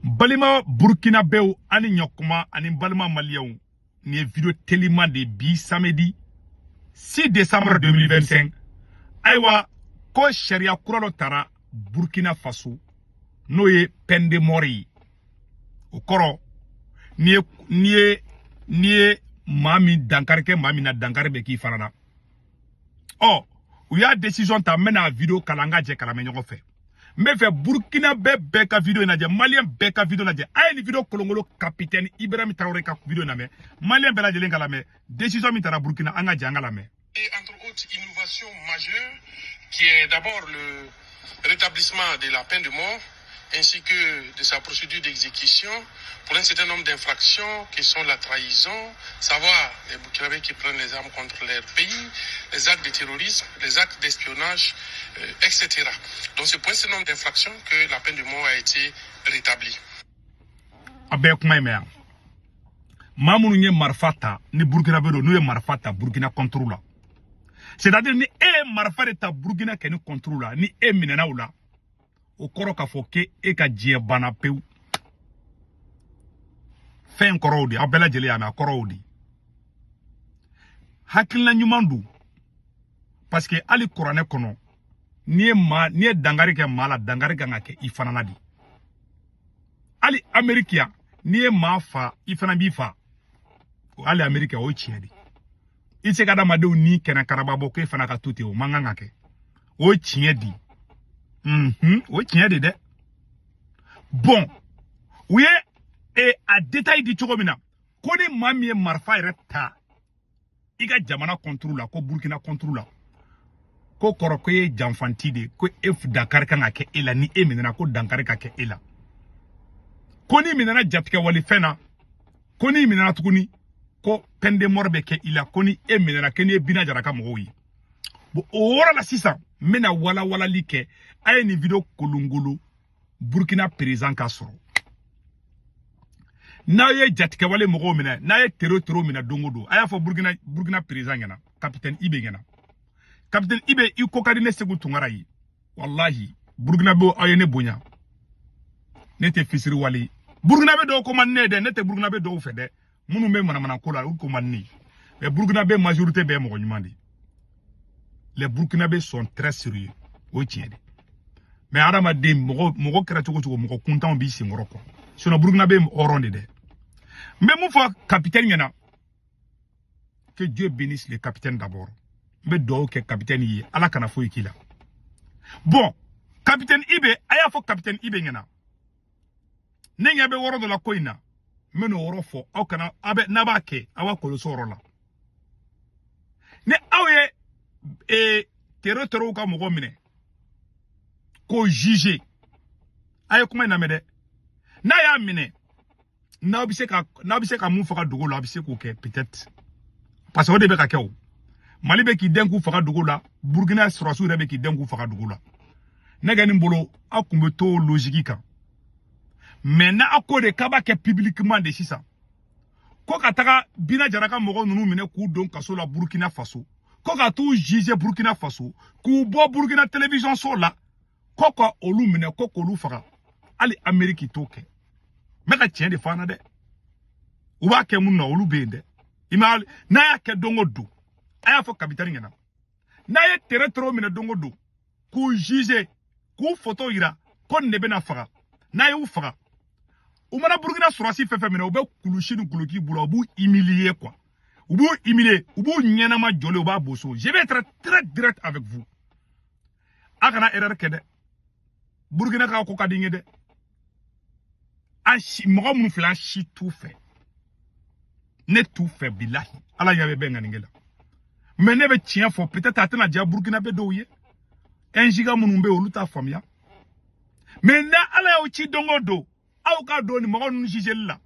Balima burkinabɛw ani ɲɔkuma ani balima maliyɛnw, nin ye vidéo teliman de bi, samedi 6 décembre 2025. Ayiwa, ko sariya kura dɔ tara Burkina Faso, n'o ye peine de mort ye. O kɔrɔ, n'i ye maa min dankari kɛ maa min na, dankari bɛ k'i fana na. Ɔ, u y'a décision ta. N bɛna vidéo kalan, an ka jɛ kalan ɲɔgɔn fɛ. N bɛ fɛ Burkina bɛɛ bɛɛ ka vidéo lajɛ, maliyɛn bɛɛ ka vidéo lajɛ. A ye nin vidéo kolongolo, capitaine Ibrahim Traoré ka vidéo lamɛn, maliyɛn bɛɛ lajɛlen ka lamɛn. Décision min tara Burkina, an ka jɛ an ka lamɛn. Et entre autres innovations majeures, qui est d'abord le rétablissement de la peine de mort, ainsi que de sa procédure d'exécution pour un certain nombre d'infractions qui sont la trahison, savoir les Burkinabés qui prennent les armes contre leur pays, les actes de terrorisme, les actes d'espionnage, etc. Donc c'est pour un certain nombre d'infractions que la peine de mort a été rétablie. A bɛɛ kuma in mɛn yan. Maa minnu ye marifa ta ni burkinabé don, n'u ye marifa ta Burkina contre la, c'est à dire ni e ye marifa de ta Burkina kɛ ni contre la, ni e minɛna o la, o kɔrɔ k'a fɔ k'e ka diɲɛ banna pewu. Fɛn kɔrɔw de, aw bɛɛ lajɛlen y'a mɛn, a kɔrɔw de. Hakilina ɲuman don, parce que hali kuranɛ kɔnɔ, n'i ye dankari kɛ maa la, dankari kan ka kɛ i fana la de. Hali Ameriki yan, n'i ye maa fa, i fana b'i fa. Hali Ameriki, o ye tiɲɛ de. I tɛ se ka adamadenw ni kɛnɛ karaba bɔ k'e fana ka to ten, o man kan ka kɛ. O ye tiɲɛ de, o ye tiɲɛ de dɛ. Bon, u ye a détail di cogo min na, ko ni maa min ye marifa yɛrɛ ta i ka jamana contre la, ko Burkina contre la, ko kɔrɔ ko e ye janfanti de, ko e dankari kan ka kɛ e la. Ni e minɛna, ko dankari ka kɛ e la. Ko n'i minɛna jatigɛ walifɛn na, ko n'i minɛna tuguni, ko peine de mort bɛ kɛ i la. Ko ni e minɛna, ko n'i ye Bina Jara ka mɔgɔw ye. Bon, o yɔrɔ la sisan, n bɛna walawalali kɛ. A ye nin vidéo kolongolo, Burkina président ka sɔrɔ. N'aw ye jatigɛwale mɔgɔw minɛ, n'a ye terro terro minɛ don o don, a y'a fɔ Burkina président ɲɛna, capitaine Ibe ɲɛna. Capitaine Ibe, i ko ka di ne Segu Tunkara ye. Walahi, Burkina bɛ, aw ye ne bonya. Ne tɛ fisiri wale. Burkina bɛ dɔw ko man di ne ye dɛ. Ne tɛ Burkina bɛ dɔw fɛ dɛ, minnu bɛ manamana ko la, olu ko man di ne ye. Mais Burkina bɛ majorité bɛɛ mɔgɔ ɲuman de. Les Burkinabés sont très sérieux, o ye tiɲɛ de. Mais hadamaden, mɔgɔ mɔgɔ kɛra cogo cogo, mɔgɔ kuntanw b'i senkɔrɔ quoi. Sinon Burkinabé hɔrɔn de dɛ. N bɛ mun fɔ capitaine ɲɛna? Que Dieu bénisse le capitaine d'abord. N bɛ dugawu kɛ capitaine ye, Ala kana foyi k'i la. Bon, capitaine Ibe, a y'a fɔ capitaine Ibe ɲɛna, ne ɲɛ bɛ yɔrɔ dɔ la ko in na, n bɛ n'o yɔrɔ fɔ aw kana. Aw bɛ n'a b'a kɛ, aw b'a kɔlɔsi o yɔrɔ la. Ni aw ye terro terrow ka mɔgɔ minɛ k'o juger, a ye kuma in lamɛn dɛ. N'a y'a minɛ, n'aw bɛ se ka mun faga dogo la, a bɛ se k'o kɛ peut-être, parce que o de bɛ ka kɛ. O Mali bɛ k'i den k'u faga dogo la, Burukina sɔrɔsiw yɛrɛ bɛ k'i den k'u faga dogo la. Ne kɛ nin bolo, aw kun bɛ to logique kan. Mais n'a ko de k'a b'a kɛ publiquement de sisan, ko ka taga Bina Jara ka mɔgɔ ninnu minɛ k'u don kaso la Burukina Faso, ko ka t'u juger Burukina Faso, k'u bɔ Burukina télévision so la, ko ka olu minɛ, ko k'olu faga, hali Ameriki t'o kɛ. N bɛ ka tiɲɛ de fɔ an na dɛ. U b'a kɛ mun na, olu bɛ yen dɛ. I ma, n'a y'a kɛ don o don, a y'a fɔ capitaine ɲɛna, n'a ye terro terro minɛ don o don k'u juger, k'u photo yira ko nin de bɛna faga, n'a y'u faga, u mana Burukina sɔrɔsi fɛn fɛn minɛ, u bɛ kulusi ni guloki bolo, u b'u humilier quoi. U b'u humilier, u b'u ɲɛnama jɔlen, u b'a boso. Je vais être très direct avec vous. A kana erreur kɛ dɛ. Burukina ka ko ka di n ye dɛ. An si mɔgɔ minnu filɛ, an si t'u fɛ, ne t'u fɛ. Bilahi, Ala ɲɛ bɛ bɛn ŋaninkɛ la. Mais ne bɛ tiɲɛ fɔ. Peut-être a tɛna diya Burukina bɛ dɔw ye, un giga minnu bɛ yen, olu t'a faamuya. Mais ni Ala y'aw ci don o don, aw ka don nin mɔgɔ ninnu jugeli la,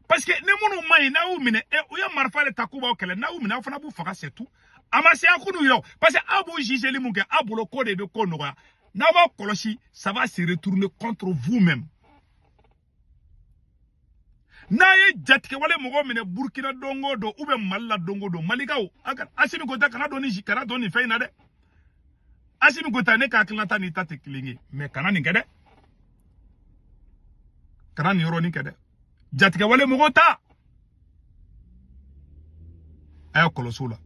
parce que ni minnu ma ɲi, n'a y'u minɛ, ɛ, u ye marifa de ta k'u b'aw kɛlɛ, n'a y'u minɛ, aw fana b'u faga, c'est tout. A ma se a k'u yira, parce que aw b'u jugeli mun kɛ, aw bolo ko de bɛ ko nɔgɔya. N'aw b'a kɔlɔsi, ça va se retourner contre vous-même. N'a ye jatigɛwale mɔgɔ minɛ Burukina don o don, ou bien Mali la don o don, Malikaw, Asimi Goyita kana don nin, kana don nin fɛn in na dɛ. Asimi Goyita, ne ka hakilinata n'i ta tɛ kelen ye, mais kana nin kɛ dɛ. Kana nin yɔrɔnin kɛ dɛ. Jatigɛwale mɔgɔw ta. A y'a kɔlɔsi o la.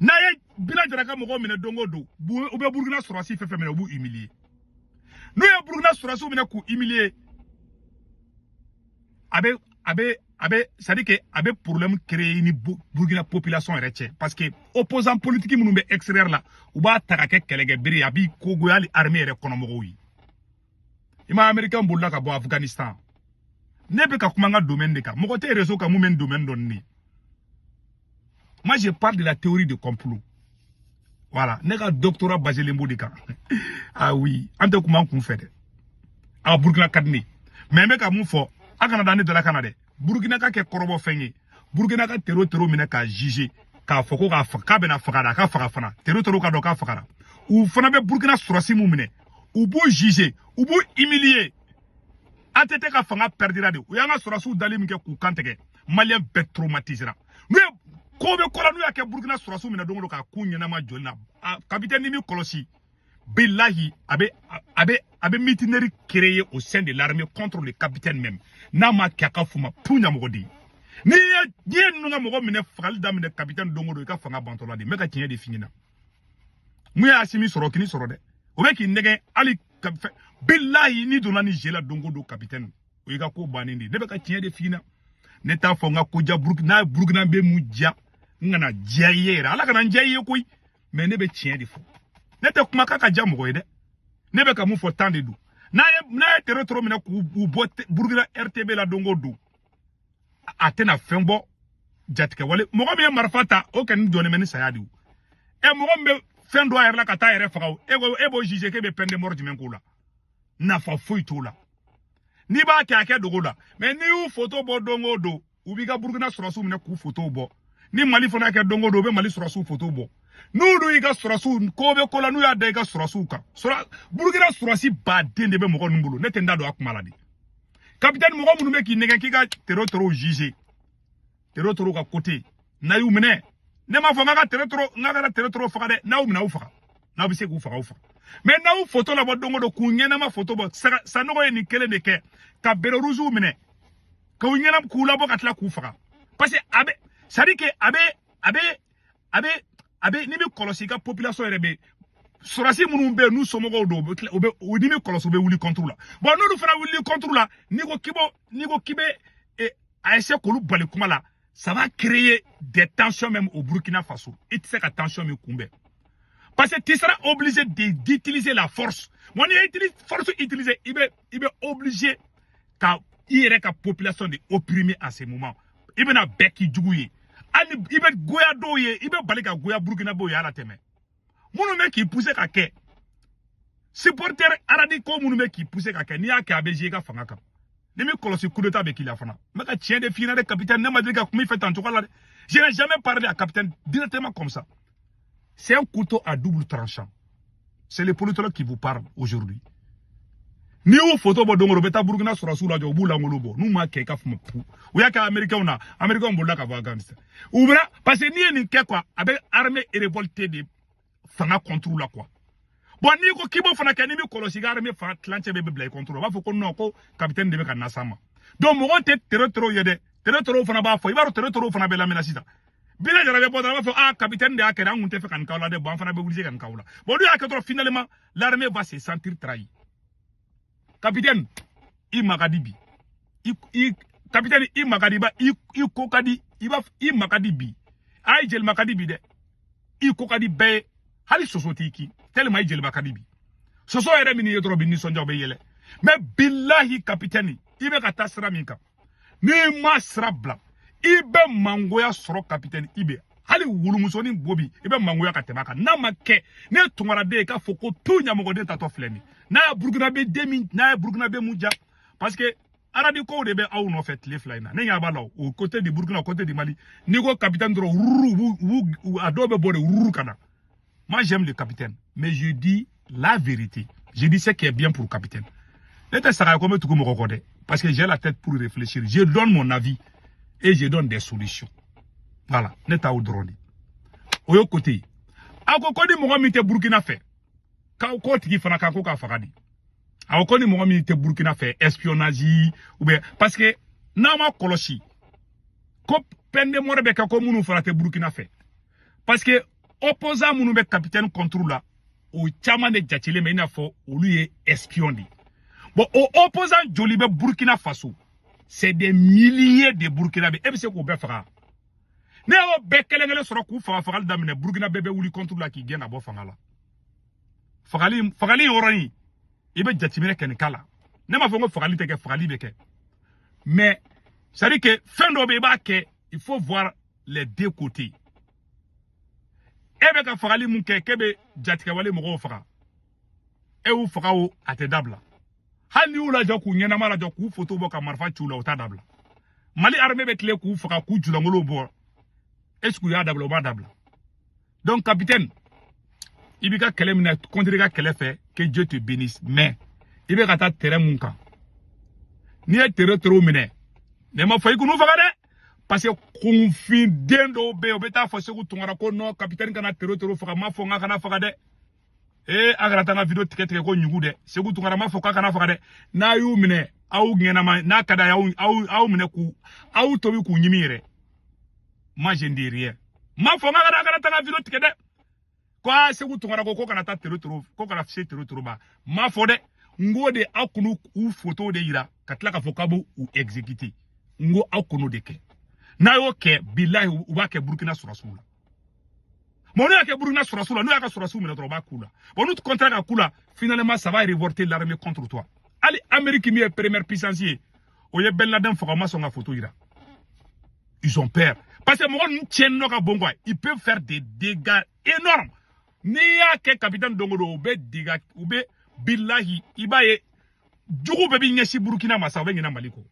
N'a ye Bina Jara ka mɔgɔw minɛ don o don, u bɛ Burukina sɔrɔdasi fɛn fɛn minɛ, u b'u humilier. N'u ye Burukina sɔrɔdasiw minɛ k'u humilier, a bɛ c'est à dire que a bɛ problème créer ni Burkina population yɛrɛ cɛ, parce que opposant politique minnu bɛ extérieur la, u b'a ta ka kɛ kɛlɛkɛ bere ye, a b'i kogoya hali armée yɛrɛ kɔnɔ mɔgɔw ye. I ma Américain bolila ka bɔ Afghanistan. Ne bɛ ka kuma n ka domaine de kan, mɔgɔ tɛ réseau kan mun bɛ n domaine dɔn ne. Moi, je parle de la théorie de complot. Voilà, ne ka doctorat basé len b'o de kan. Ah oui, an tɛ kuma an kun fɛ dɛ. Ah, Burkina ka di ne ye, mais n bɛ ka mun fɔ, a kana da ne dala ka na dɛ. Burkina ka kɛ kɔrɔbɔ fɛn ye, Burkina ka terro terro minɛ k'a juger, k'a fɔ ko k'a faga, k'a bɛna faga de, a ka faga fana. Terro terro ka dɔn k'a fagara. U fana bɛ Burkina sɔrɔsi mun minɛ, u b'u juger, u b'u humilier. ATT ka fanga perdira de. U y'an ka sɔrɔsiw dali min kɛ k'u kan tigɛ, Malien bɛɛ traumatisera. N'u ye ko bɛ ko la, n'u y'a kɛ Burkina sɔrɔsiw minɛ don o don k'a k'u ɲɛnama joli la, a capitaine, ni mi kɔlɔsi, bilahi, a bɛ mutinerie créer au sein de l'armée contre le capitaine même. N'a ma kɛ, a ka f'u ma pu ɲamɔgɔden. N'i ye ninnu ka mɔgɔ minɛ, fagali daminɛ capitaine don o don, i ka fanga bantɔla de. N bɛ ka tiɲɛ de f'i ɲɛna. Mun ye Asimi sɔrɔ k'i sɔrɔ dɛ, o bɛ k'i nɛgɛn hali bilahi. N'i donna ni jeu la don o don, capitaine, o y'i ka ko bannen de ye. Ne bɛ ka tiɲɛ de f'i ɲɛna. Ne t'a fɔ n ka ko ja Burukina, n'a ye Burukina bɛ mun diya, n kana diya i ye yɛrɛ. Ala kana n diya i ye koyi, mais ne bɛ tiɲɛ de fɔ. Ne tɛ kuma k'a ka diya mɔgɔ ye dɛ. Ne bɛ ka mun fɔ tan de don. N'a ye terro terro minɛ k'u bɔ Burukina RTB la don o don, a tɛna fɛn bɔ. Jatigɛ wale mɔgɔ min ye marifa ta, o kɔni jɔnnen bɛ ni saya de ye. Ɛ, mɔgɔ min bɛ fɛn don a yɛrɛ la ka taa a yɛrɛ faga, o e ko e b'o juger k'e bɛ peine de mort jumɛn k'o la? Nafa foyi t'o la. N'i b'a kɛ, a kɛ dogo la. Mais n'i y'u photo bɔ don o don, u b'i ka Burukina sɔrɔsiw minɛ k'u photo bɔ. Ni Mali fana kɛ don o don, u bɛ Mali sɔrɔsiw photo bɔ. N'olu y'i ka sɔrɔsiw ko bɛ ko la, n'u y'a da i ka sɔrɔsiw kan, Burukina sɔrɔsi baden de bɛ mɔgɔ ninnu bolo. Ne tɛ n da don a kuma la de. Capitaine, mɔgɔ minnu bɛ k'i nɛgɛn k'i ka terro terro juger, terro terro ka côté, n'a y'u minɛ, ne m'a fɔ n ka terro terro, n ka terro terro faga dɛ. N'aw minɛ, aw faga. N'aw bɛ se k'u faga, aw faga. Mais n'aw photo labɔ don o don, k'u ɲɛnama photo bɔ, Sanogo ye nin kelen de kɛ ka béret rouge minɛ k'u ɲɛna k'u labɔ ka tila k'u faga, parce que a bɛ, c'est à dire que a bɛ n'i bɛ kɔlɔsi i ka population yɛrɛ bɛ sɔrɔsi minnu bɛ yen, n'u somɔgɔw don, u bɛ tila u bɛ n'i bɛ kɔlɔsi, u bɛ wuli contre la. Bon, n'olu fana wuli contre la, n'i ko k'i bɛ a essayer k'olu bali kuma la, ça va créer des tensions même au Burkina Faso. I tɛ se ka tension min kunbɛn, parce que tu seras obligé d'utiliser la force. Bon, n'i ye force utiliser, i bɛ obligé ka i yɛrɛ ka population de opprimer à ce moment. I bɛna bɛɛ k'i jugu ye. Hali i bɛ goya dɔw ye, i bɛ bali ka goya Burukinabew ye. Ala tɛmɛ minnu bɛ k'i pousser ka kɛ supporter radicaux, minnu bɛ k'i pousser ka kɛ, n'i y'a kɛ, a bɛ jouer i ka fanga kan. Ni mi kɔlɔsi, coup d'état bɛ k'i la fana. N bɛ ka tiɲɛ de f'i ɲɛna dɛ, capitaine. Ne ma deli ka kuma i fɛ tan cogo la dɛ. Je n'ai jamais parlé à capitaine directement comme ça. C'est un couteau à double tranchant. C'est les politologues qui vous parlent aujourd'hui. N'i y'u photo bɔ don o don, u bɛ taa Burukina sɔrɔsiw lajɔ, u b'u langolo bɔ. N'u m'a kɛ, i ka fama pu. U y'a kɛ Américains na, Américains bolila ka bɔ Afghanistan. U bɛna, parce que n'i ye nin kɛ quoi, a bɛ armée révoltée de fanga contre la quoi. Bon, n'i ko k'i b'o fana kɛ, n'i bɛ kɔlɔsi, i ka armée fanga tilancɛ bɛɛ bɛ bila i contre la. U b'a fɔ ko non, ko capitaine de bɛ ka na s'an ma. Donc mɔgɔw tɛ terro terro ye dɛ. Terro terro fana b'a fɔ, i b'a dɔn terro terro fana bɛ lamɛnna sisan. Bina Jara bɛ bɔ dɔrɔn, a b'a fɔ: ah, capitaine de y'a kɛ dɛ, an kun tɛ fɛ ka nin k'aw la dɛ. Bon, an fana bɛ obligé ka nin k'aw la. Bon, n'u y'a kɛ dɔrɔn, finalement l'armée va se sentir trahi. Capitaine, i ma ka di bi. I capitaine, i ma ka di, i ko ka di, i b'a i ma ka di bi. A ye jeliba ka di bi dɛ. I ko ka di bɛɛ ye. Hali soso t'i kin tellement i jeliba ka di bi. Soso yɛrɛ min ye dɔrɔn, bi nisɔndiya, o bɛ yɛlɛ. Mais bilahi, capitaine, i bɛ ka taa sira min kan, n'i ma sira bila, i bɛ mangoya sɔrɔ. Capitaine, i bɛ hali wulumusonin bo bi, i bɛ mangoya ka tɛmɛ a kan. N'a ma kɛ ne ye tungaraden ye k'a fɔ ko tu ɲamɔgɔden tatɔ filɛ nin, n'a ye Burukinabe den min, n'a ye Burukinabe mun ja, parce que radicaux de bɛ aw nɔfɛ tile 2 in na. Ne ɲɛ b'a la o côté de Burukina, côté de Mali. N'i ko capitaine dɔrɔn, wururu, u b'u a dɔw bɛ bɔ de wururu ka na. Moi, j'aime le capitaine, mais je dis la vérité, je dis ce qui est bien pour capitaine. Ne tɛ saga ye ko n bɛ tugu mɔgɔ kɔ dɛ, parce que j'ai la tête pour réfléchir. Je donne mon avis et je donne des solutions. Voilà, ne t'aw dɔrɔn de. O ye côté ye. A ko ko ni mɔgɔ min tɛ Burukina fɛ, k'o tigi fana kan ko k'a faga de. Awɔ, ko ni mɔgɔ min tɛ Burukina fɛ, espionnage ou bien, parce que n'a ma kɔlɔsi ko peine de mort bɛ kɛ, ko minnu fana tɛ Burukina fɛ, parce que opposant minnu bɛ capitaine contre la, o caman de jatelen bɛ i n'a fɔ olu ye espion de ye. Bon, o opposant joli bɛ Burukina Faso? C'est des milliers de Burkinabé. E bɛ se k'o bɛɛ faga? Ne y'o bɛɛ kelen kelen sɔrɔ k'u faga fagali daminɛ, Burukina bɛɛ bɛ wuli contre la k'i gɛn ka bɔ fanga la. Fagali fagali yɔrɔnin, i bɛ jateminɛ kɛ nin k'a la. Ne m'a fɔ ko fagali tɛ kɛ, fagali bɛ kɛ, mais c'est à dire que fɛn dɔ bɛ yen, i b'a kɛ, il faut voir les deux côtés. E bɛ ka fagali mun kɛ, k'e bɛ jatigɛwale mɔgɔw faga, e y'u faga o, a tɛ dabila. Hali n'i y'u lajɔ k'u ɲɛnama lajɔ k'u foto bɔ ka marifa ci u la, o t'a dabila. Mali armée bɛ tile k'u faga k'u julankolow bɔ, est ce que u y'a dabila? U b'a dabila. Donc capitaine, i b'i ka kɛlɛ minɛ contre i ka kɛlɛ fɛ, que Dieu te bénisse. Mais i bɛ ka taa terrain mun kan, n'i ye terrain terreau minɛ, ne ma fɔ i k'u faga dɛ, parce que kunfinden dɔw bɛ yen, u bɛ taa fɔ Segu Tunkara ko non, capitaine kana terreau terreau faga. N m'a fɔ n k'a kana faga dɛ. Ee, a kana taa n ka vidéo tigɛ tigɛ ko ɲugu dɛ. Segu Tunkara m'a fɔ k'a kana faga dɛ. N'a y'u minɛ aw ɲɛnama, n'a ka d'a ye, aw minɛ k'u aw tobi k'u ɲimi yɛrɛ. Moi, je ne dis rien. N m'a fɔ n k'a kana taa n ka vidéo tigɛ dɛ, ko aa, Segu Tunkara ko kana taa terreau terreau, ko kana se terreau terreau ma. N m'a fɔ dɛ. N ko de aw k'u u photo de yira ka tila k'a fɔ k'a b'u exécuter. N ko aw k'o de kɛ. N'a y'o kɛ, bilahi, u b'a kɛ Burukina sɔrɔsiw la. Bon, n'u y'a kɛ Burukina sɔrɔsiw la, n'u y'a ka sɔrɔsiw minɛ dɔrɔn, u b'a k'u la. Bon, n'u contraire ka k'u la, finalement ça va révolter l'armée contre toi. Hali Amérique min ye première puissance ye, o ye Ben Laden faga, o ma sɔn ka photo yira. Ils ont peur parce que mɔgɔ ninnu tiɲɛni nɔ ka bon quoi. Ils peuvent faire des dégâts énormes. N'i y'a kɛ capitaine don o don, u bɛ dégâts, u bɛ, bilahi, i b'a ye jugu bɛɛ b'i ɲɛsin Burukina ma sa, u bɛ ɲinɛ Mali kɔ.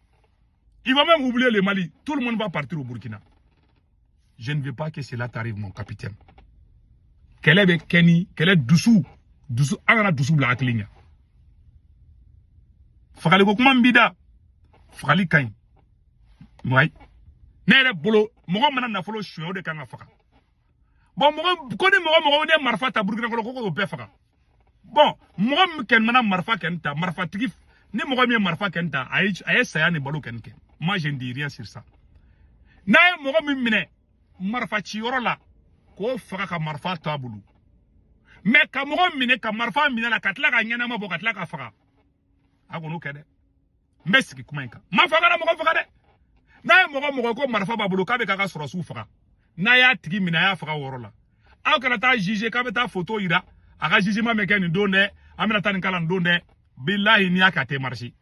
Il va même oublier le Mali, tout le monde va partir au Burkina. Je ne veux pas que cela t'arrive, mon capitaine. Kɛlɛ bɛ kɛ ni kɛlɛ dusu dusu, an kana dusu bila hakili ɲɛ. Fagaliko kuma min b'i da, fagali ka ɲi wayi. Ne yɛrɛ bolo, mɔgɔ mana nafolo suɲɛ, o de kan ka faga. Bon, mɔgɔ ko ni mɔgɔ ne marifa ta Burukina kɔnɔ ko k'o bɛɛ faga. Bon, mɔgɔ min kɛni mana marifa kɛni ta, marifatigi ni mɔgɔ min ye marifa kɛni ta, a ye saya ni balo kɛni kɛ. Moi, je ne dis rien sur ça. N'a ye mɔgɔ min minɛ marifa ciyɔrɔ la k'o faga ka marifa to a bolo, mais ka mɔgɔ minɛ ka marifa minɛ la ka tila ka ɲɛnama bɔ ka tila ka faga, a kɔni kɛ dɛ. N bɛ sigi kuma in kan, n m'a fɔ a kana mɔgɔ faga dɛ. N'a ye mɔgɔ ko marifa b'a bolo k'a bɛ k'a ka sɔrɔsiw faga, n'a y'a tigi minɛ, a y'a faga o yɔrɔ la. Aw kana taa juger k'a bɛ taa photo yira, a ka jugement bɛ kɛ nin don dɛ, an bɛna taa nin kala nin don dɛ. Bilahi, n'i y'a kɛ, a tɛ marcher.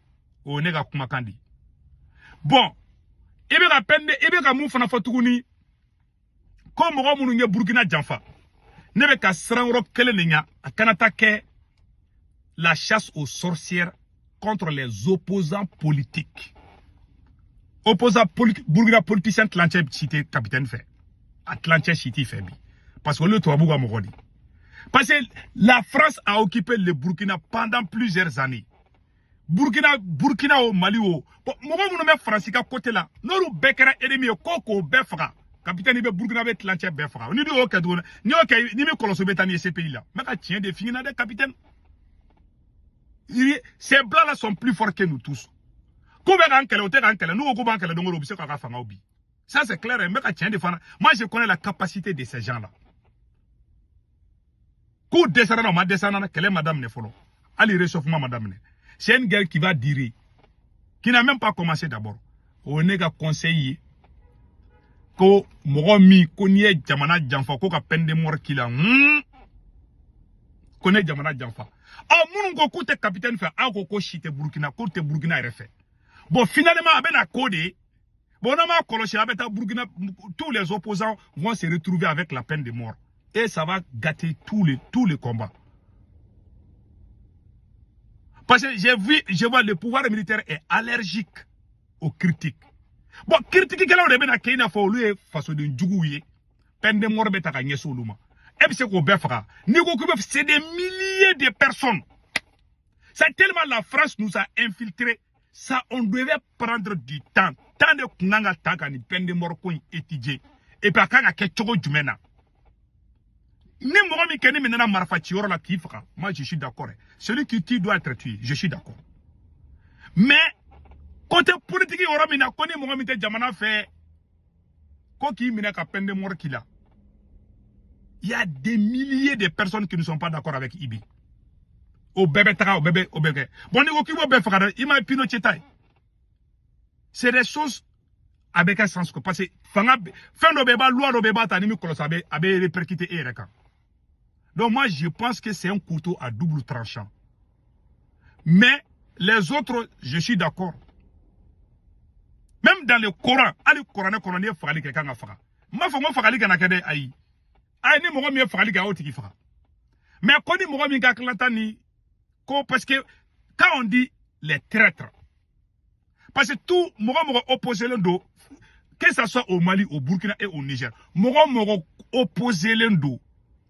O ye ne ka kumakan di. Bon, i bɛ ka peine, i bɛ ka mun fana fɔ tuguni ko mɔgɔ minnu ye Burukina janfa, ne bɛ ka siran yɔrɔ kelen de ɲa, a kana taa kɛ la chasse aux sorcières contre les opposants politiques. Opposants politique, Burukina politicien tilancɛ si tɛ capitaine fɛ, a tilancɛ si t'i fɛ bi, parce que olu ye tubabu ka mɔgɔ de. Parce que la France a occupé le Burkina pendant plusieurs années. Burkina o, Mali o, bon, mɔgɔ minnu bɛ Faransi ka côté la, n'olu bɛɛ kɛra ennemi ye, ko k'o bɛɛ faga, capitaine, bɛ Burkina bɛ tilancɛ bɛɛ faga. Ni y'o kɛ tuguni, n'i y'o kɛ, ni min kɔlɔsi bɛ taa ni ye CPI la. N bɛ ka tiɲɛ de f'i ɲɛna dɛ, capitaine. Ces blancs là sont plus forts que nous tous. K'u bɛ k'an kɛlɛ, o tɛ k'an kɛlɛ. N'u ko k'u b'an kɛlɛ don o don, u bɛ se k'a ka fangaw bi. Ça, c'est clair. N bɛ ka tiɲɛ de fana. Moi, je connais la capacité de ces gens là. K'u dɛsɛra na, u ma dɛsɛ na, kɛlɛ ma daminɛ fɔlɔ, hali réchauffement ma daminɛ. C'est une guerre qui va durer, qui n'a même pas commencé d'abord. O ye ne ka conseil ye, ko mɔgɔ min ko n'i ye jamana janfa, ko ka peine de mort k'i la. Ko ne jamana janfa, ɔ, minnu ko k'u tɛ capitaine fɛ, aw ko ko si tɛ Burukina, k'u tɛ Burukina yɛrɛ fɛ. Bon, finalement a bɛna ko de ye. Bon, n'an m'a kɔlɔsi, a bɛ taa Burukina, tous les opposants vont se retrouver avec la peine de mort et ça va gâter tous les combats. Parce que j'ai vu, je vois, le pouvoir militaire est allergique aux critiques. Bon, critique kɛlaw de bɛna kɛ i n'a fɔ olu ye fasoden juguw ye, peine de mort bɛ ta ka ɲɛsin olu ma. E bɛ se k'o bɛɛ faga? N'i ko k'i bɛ, c'est des milliers de personnes. C'est tellement la France nous a infiltrés. Ça, on devait prendre du temps. Temps de kun kan ka ta ka nin peine de mort ko in étudier. Et puis a kan ka kɛ cogo jumɛn na? Ni mɔgɔ min kɛ ni minɛna marifa ciyɔrɔ la k'i faga, moi je suis d'accord. Celui qui tue doit être tué, je suis d'accord. Mais côté politique yɔrɔ min na, ko ni mɔgɔ min tɛ jamana fɛ, ko k'i minɛ ka peine de mort k'i la, il y a des milliers de personnes qui ne sont pas d'accord avec IB. O bɛɛ bɛ taga, o bɛɛ bɛ o bɛɛ kɛ. Bon, n'i ko k'i b'o bɛɛ faga dɛ, i ma Pinochet ta ye. C'est des choses a bɛ kɛ sens ko, parce que fanga fɛn dɔ bɛ, i b'a loi dɔ bɛ, i b'a ta ni min kɔlɔsi, a bɛ répercuter e yɛrɛ kan. Donc moi je pense que c'est un couteau à double tranchant. Mais les autres, je suis d'accord. Même dans le Coran, hali kuranɛ kɔnɔ, n'i ye fagali kɛ, kan ka faga. N m'a fɔ n ko fagali kana kɛ dɛ, ayi. Ayi, ni mɔgɔ min ye fagali kɛ, a y'o tigi faga. Mais ko ni mɔgɔ min ka hakilinata ni ko, parce que quand on dit les traîtres, parce que tout mɔgɔ mɔgɔ opposé len don, que ça soit au Mali, au Burkina et au Niger, mɔgɔ mɔgɔ opposé len don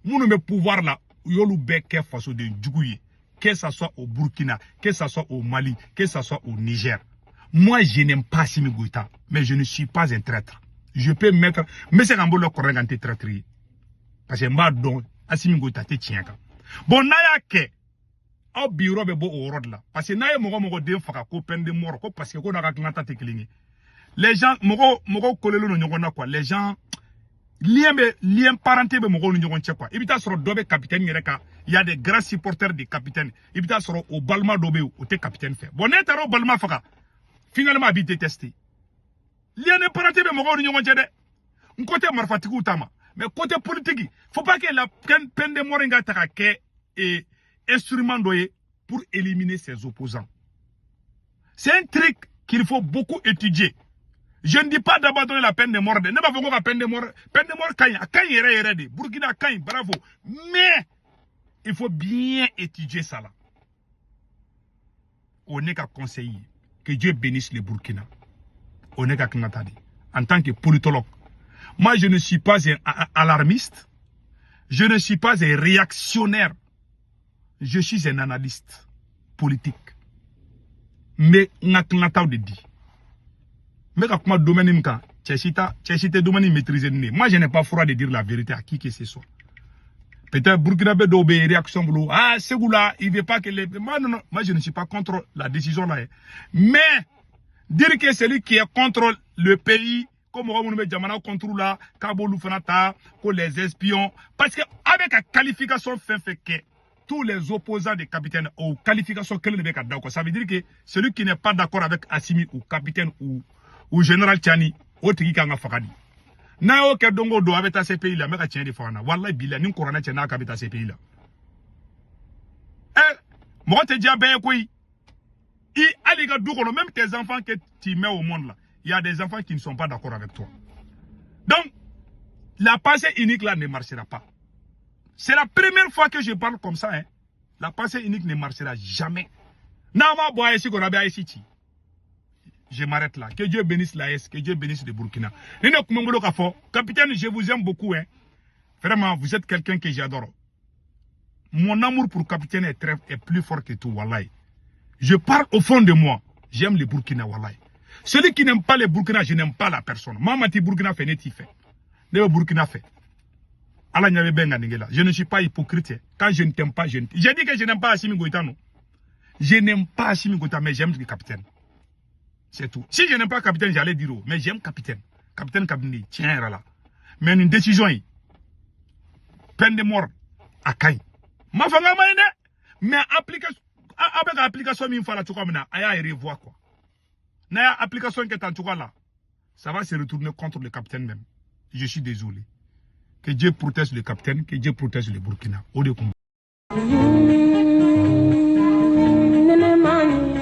minnu bɛ pouvoir la, u y'olu bɛɛ kɛ fasoden jugu ye, que ça soit au Burkina, que ça soit au Mali, que ça soit au Niger. Moi, je n'aime pas Assimi Goïta, mais je ne suis pas un traître. Je peux mettre n bɛ se ka n bolo kɔrɔ kan, n tɛ traître ye, parce que n b'a dɔn Assimi Goïta tɛ tiɲɛ kan. Bon, n'a y'a kɛ, aw bi yɔrɔ bɛ bɔ o yɔrɔ de la, parce que n'a ye mɔgɔ mɔgɔ den faga ko peine de mort, ko parce que ko n'a ka hakilinata tɛ kelen ye, les gens, mɔgɔw mɔgɔw kolelen don ɲɔgɔn na quoi. Les gens, lien bɛ, lien parenté bɛ mɔgɔw ni ɲɔgɔn cɛ quoi. I bɛ taa sɔrɔ dɔ bɛ capitaine yɛrɛ kan, il y a des grands supporters de capitaine, i bɛ taa sɔrɔ o balima dɔ bɛ yen, o tɛ capitaine fɛ. Bon, n'e taara o balima faga, finalement a b'i détester. Lien de parenté bɛ mɔgɔw ni ɲɔgɔn cɛ dɛ. N ko tɛ marifatigiw ta ma, mais côté politique, faut pas que la peine de mort in ka ta ka kɛ instrument dɔ ye pour éliminer ses opposants. C'est un truc qu'il faut beaucoup étudier. Je ne dis pas d'abandonner la peine de mort. Ne b'a fɔ ko ka peine de mort, peine de mort ka ɲi, a ka ɲi yɛrɛ yɛrɛ de. Burkina ka ɲi, bravo. Mais il faut bien étudier ça là. O ne ka conseil ye. Que Dieu bénisse le Burkina. O ne ka hakilinata de. En tant que politologue, moi je ne suis pas un alarmiste. Je ne suis pas un réactionnaire. Je suis un analyste politique. Mais n ka hakilinataw de di. N bɛ ka kuma domaine min kan, cɛ si ta, cɛ si tɛ domaine maîtriser ni ne ye. Moi, je n'ai pas froid de dire la vérité à qui que ce soit. Peut-être Burkinabé dɔw bɛ réaction bolo, ah Segou là, il veut pas que les, moi non non, moi je ne suis pas contre la décision là. Mais dire que celui qui est contre le pays, ko mɔgɔ minnu bɛ jamana contre la, k'a b'olu fana ta ko les espions, parce que a bɛ ka qualification fɛn fɛn kɛ, tous les opposants des capitaines aux qualifications kelen de bɛ ka da o kan. Ça veut dire que celui qui n'est pas d'accord avec Assimi ou capitaine ou général Tiani, o tigi kan ka faga de. N'a y'o kɛ don o don, a bɛ taa CPI la. N bɛ ka tiɲɛ de fɔ an na, walayi bilahi, ni kuranɛ cɛ n'a k'a bɛ taa CPI la. Ɛ, mɔgɔ tɛ diya bɛɛ ye koyi. I hali i ka du kɔnɔ, même tes enfants que tu mets au monde là, il y a des enfants qui ne sont pas d'accord avec toi. Donc la pensée unique là ne marchera pas. C'est la première fois que je parle comme ça, hein. La pensée unique ne marchera jamais. N'a ma bɔ AES kɔnɔ, a bɛ AES ci. Je m'arrête là. Que Dieu bénisse l'AES, que Dieu bénisse le Burkina. Ni ne kun bɛ n bolo k'a fɔ, capitaine, je vous aime beaucoup, hein. Vraiment, vous êtes quelqu'un que j'adore. Mon amour pour capitaine est plus fort que tout, wallahi. Je parle au fond de moi. J'aime le Burkina, wallahi. Celui qui n'aime pas le Burkina, je n'aime pas la personne. Maa ma ti Burkina fɛ, ne t'i fɛ. Ne bɛ Burkina fɛ. Ala ɲɛ bɛ bɛn ŋaniye la. Je ne suis pas hypocrite, hein. Quand je ne t'aime pas, je ne... J'ai dit que je n'aime pas Assimi Goïta, non. Je n'aime pas Assimi Goïta, mais j'aime le capitaine. C'est tout. Si je n'aime pas capitaine, j'allais dire oh, mais j'aime capitaine. Capitaine Kabini, tiens là. Mais une décision, peine de mort, a ka ɲi. Ma fanga ma ɲi dɛ. Mais application, a bɛ ka application min fɔ a la cogoya min na, a y'a revoir quoi. N'a y'a application kɛ tan cogoya la, ça va se retourner contre le capitaine même. Je suis désolé. Que Dieu protège le capitaine, que Dieu protège le Burkina. O de kun. Nene mani.